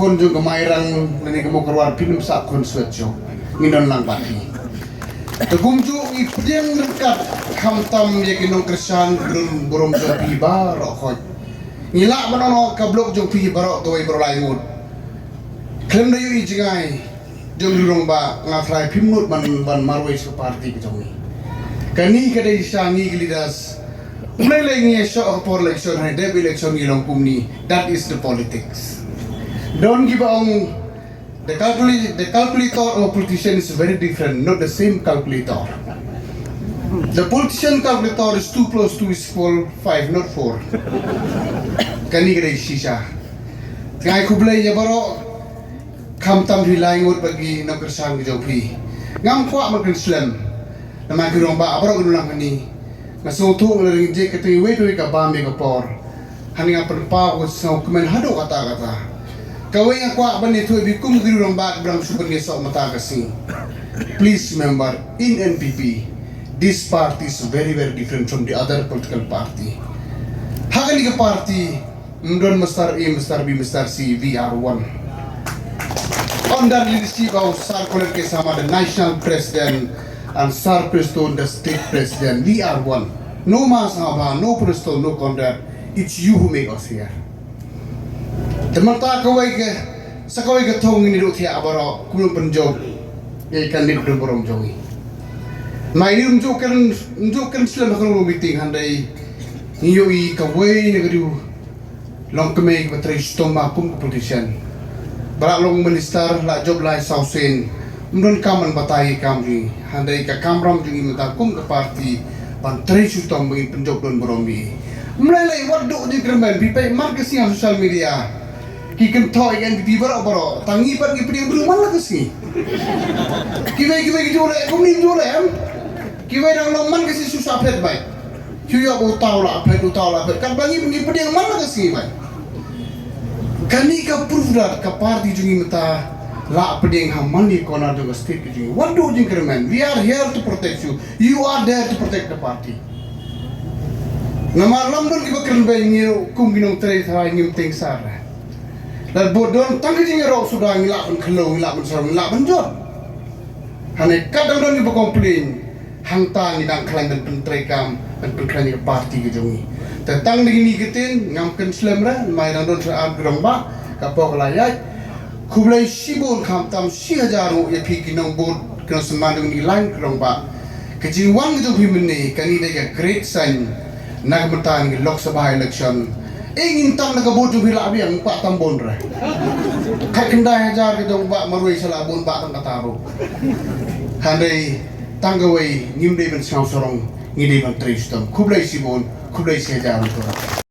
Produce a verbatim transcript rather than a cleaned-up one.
Khun jong ka Mairang lane ka Mawkyrwat, phin ym sah khun swet shuh. Ngin don lang bad phi. Te kumjuh ngi pdiang ryngkat khamtam ïa ki nongkyrshan burom jong phi baroh khoit. Ngi lah ban ong ka block jong phi baroh kawei baroh lai ngut. Khlem da ïohi jngai jong u rangbah, nga tharai phim nud ban, ban marwei sha ka party ka jong ngi. Kane ka dei sha ngi ki leaders. Ym lei lei ngi ïa shoh ha ka por election, ha dep election ngi long kumne. That is the politics. Don kiba ong the calcul-, the calculator of a politician is very different, not the same calculator. The politician calculator is two plus two is equal five, not four. Kane ka dei shisha. Nga ai khublei ïa baroh, khamtam phi lai ngut bad ki nongkyrshan ki jong phi. Ngam kwah ban kren slem. Namar ki rangbah baroh ki nonglang hangne. Nga sngewthuh nga la ring jik, ka tei wei pa wei ka bam ïa ka por. Hangne nga pynpaw ka sngewkmen haduh katta katta. Kawei nga kwah ban ïathuh ïa phi kum ki rangbah ba dang shu pynïasoh mynta ka sngi. Please remember, in N P P, this party is very, very different from the other political party. Ha kane ka party, ym don Mister A, Mister B, Mister C, we are one. Under leadership of Sir Conrad K Sangma, the national president, and Sir Prestone, the state president, we are one. No Ma Sangma, no Prestone, no Conrad. It's you who make us here. Te mynta kawei ka, sa kawei ka thong ngin ïa duh thiah baroh, kumno pynjop ïa ka candidate burom jong ngi. Mai ni ym ju kren, ym ju kren slem ha ka meeting, hynrei ngi ïohi kawei na ka dei u longkmie kaba trei shitom kum ka politician. Ba la long minister, la jop lai saw sien, ym don kam ban batai ïa ka kam jong ngi. Hynrei ka kamram jong ngi mynta kum ka party ban trei shitom ba ngin pynjop don burom ïa ngi. Ym lei lei, wat duh jingkyrmen, phi peit mar ka sngi ha social media. Ki kynthoh ïa ka N P P baroh baroh, tang ngi pat ngi pdiang briew man la ka sngi. Kiwei kiwei ki ju leh kumne, ju leh em. Kiwei dang long man ka sngi shu shah phet beit. Shu ïoh ba uta u la phet, uta u la phet. Katba ngi, ngi pdiang man la ka sngi beit. Kane ka proof that ka party jong ngi mynta la pdiang ha man ki corner jong ka state ka jong ngi. Wat duh jingkyrmen. We are here to protect you. You are there to protect the party. Namar lym don kiba kren beiñ, ngi ruh kum ki nongtrei tharai ngim teng sar. Lada bud don tang ka jingïaroh suda, ngi lah ban khloo, ngi lah ban sarong, ngi lah ban jot. Hynrei kat dang don kiba complain, hangta ngi dang khlaiñ ban pyntreikam, ban pynkhlaiñ ïa ka party ka jong ngi. Te tang da kine ki ktien, ngam kren slem re, mai dang don sa ar ki rangbah, ka por ka la ïaid. Khublei shibun, khamtam shi hajar nguh ïa phi ki nongbud, ki nongsynran jong ngi lain ki rangbah. Ka jingwan ka jong phi mynne, kane dei ka great sign na ka bynta ka Lok Sabha election. Eh, ngim tam na ka vote jong phi lah biang, kwah tam bun re. Khatkhyndai hajar ki rangbah marwei sa lah bun bah tang kata ruh. Hynrei tang kawei, ngim dei ban sngew sarong, ngi dei ban trei shitom. Khublei shibun, khublei shi hajar nguh.